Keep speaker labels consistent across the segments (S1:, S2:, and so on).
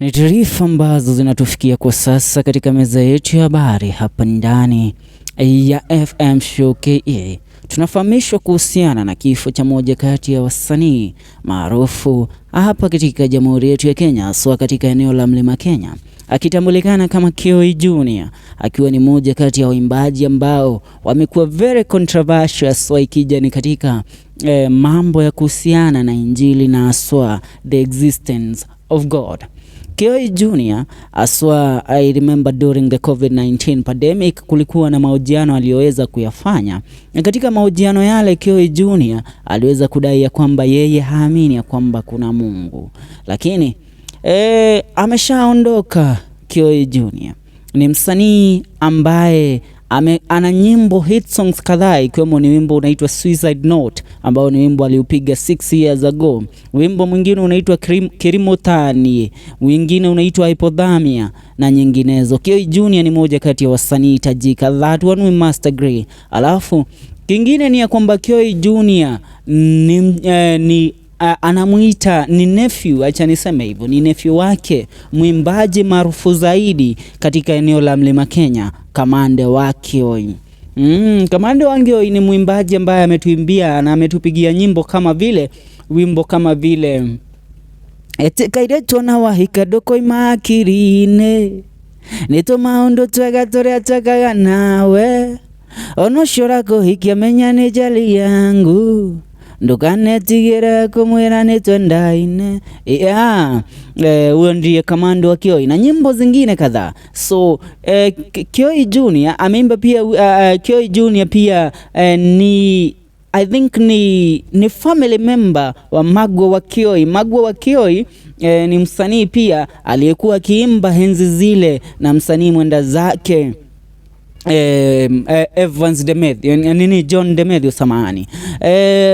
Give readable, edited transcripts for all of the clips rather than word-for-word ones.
S1: Ni taarifa ambazo zinatufikia kwa sasa katika meza yetu ya habari hapa ndani ya FM Show KE. Tunafahamishwa kuhusiana na kifo cha moja kati ya wasanii maarufu hapa katika Jamhuri yetu ya Kenya, haswa katika eneo la Mlima Kenya, akitambulikana kama Kioi Junior, akiwa ni moja kati ya waimbaji ambao wamekuwa very controversial, haswa ikija ni katika mambo ya kuhusiana na Injili na haswa the existence of God. Kioi Junior aswa, I remember during the COVID-19 pandemic kulikuwa na mahojiano aliyoweza kuyafanya, na katika mahojiano yale Kioi Junior aliweza kudai ya kwamba yeye haamini ya kwamba kuna Mungu, lakini ameshaondoka. Kioi Junior ni msanii ambaye ana nyimbo hit songs kadhaa ikiwemo ni wimbo unaitwa Suicide Note ambao ni wimbo aliupiga 6 years ago. Wimbo mwingine unaitwa Kirimotani, wingine unaitwa Hypothermia na nyinginezo. Kioi Junior ni moja kati ya wasanii tajika, that one we must agree. Alafu kingine ni ya kwamba Kioi Junior ni anamuita ni nephew, acha niseme hivyo, ni nephew wake mwimbaji maarufu zaidi katika eneo la Mlima Kenya, Kamande wa Kioi. Kamande wa Kioi ni mwimbaji ambaye ametuimbia na ametupigia nyimbo kama vile wimbo kama vile etĩkairetwo na wahika ndũkoima akiri-inĩ nĩ tũmaũndũ twega tũrĩa twekaga nawe ona ũcio ũrakũhikia menya nĩ njali yangu ndukanetigĩre kumwĩra nĩ twendaine. Yeah. Huyo ndiye Kamando wa Kioi na nyimbo zingine kadhaa. So Kioi Junior ameimba pia. Kioi Junior pia ni I think ni family member wa Magwa wa Kioi. Magwa wa Kioi ni msanii pia aliyekuwa akiimba enzi zile na msanii mwenda zake Evans Demethew, nini, John Demethew, samahani.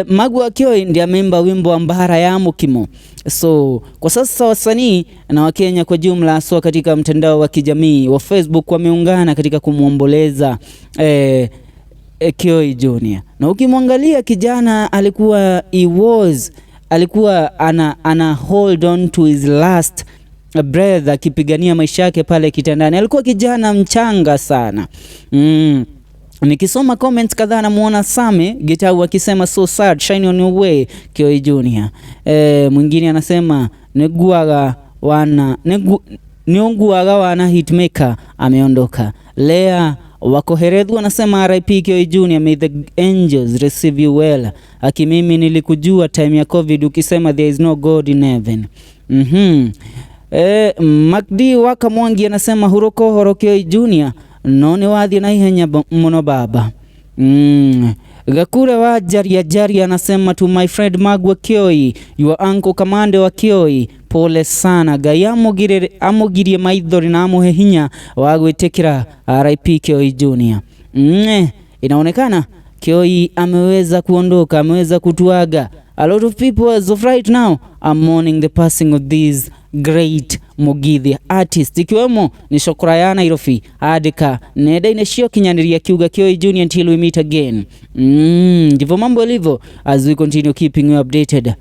S1: Magwa Kioi ndiye ameimba wimbo wa Mbara ya Mukimo. So kwa sasa wasanii na Wakenya kwa jumla haswa katika mtandao wa kijamii wa Facebook wameungana katika kumwomboleza Kioi Junior. Na ukimwangalia kijana alikuwa he was alikuwa ana hold on to his last breath akipigania maisha yake pale kitandani. Alikuwa kijana mchanga sana. Nikisoma comments kadhaa namuona Same Gitau akisema, "So sad, shine on your way, Kioi Junior." Mwingine anasema neguaga wana niunguaga wana hitmaker ameondoka. Lea Wakoheredhu anasema, "RIP Kioi Junior, may the angels receive you well. Aki mimi nilikujua time ya COVID ukisema there is no God in heaven." Macd Waka Mwangi anasema, "Huroko horo Kioi Junior, no nĩ wathiĩ na ihenya mũno baba." Gakure wa Jaria Jaria anasema, "To my friend Magwa Kioi, your uncle Kamande wa Kioi, pole sana. Ngai amugirie maithori na amuhe hinya wa gwĩtĩkĩra. RIP Kioi Junior." Inaonekana Kioi ameweza kuondoka, ameweza kutuaga. A lot of people as of right now are mourning the passing of these great Mugithi artist, ikiwemo ni Shokora ya Nairobi andika nenda-inĩ cia ũkinyanĩria kiuga Kioi Junior, until we meet again. Ndivyo mambo yalivyo as we continue keeping you updated.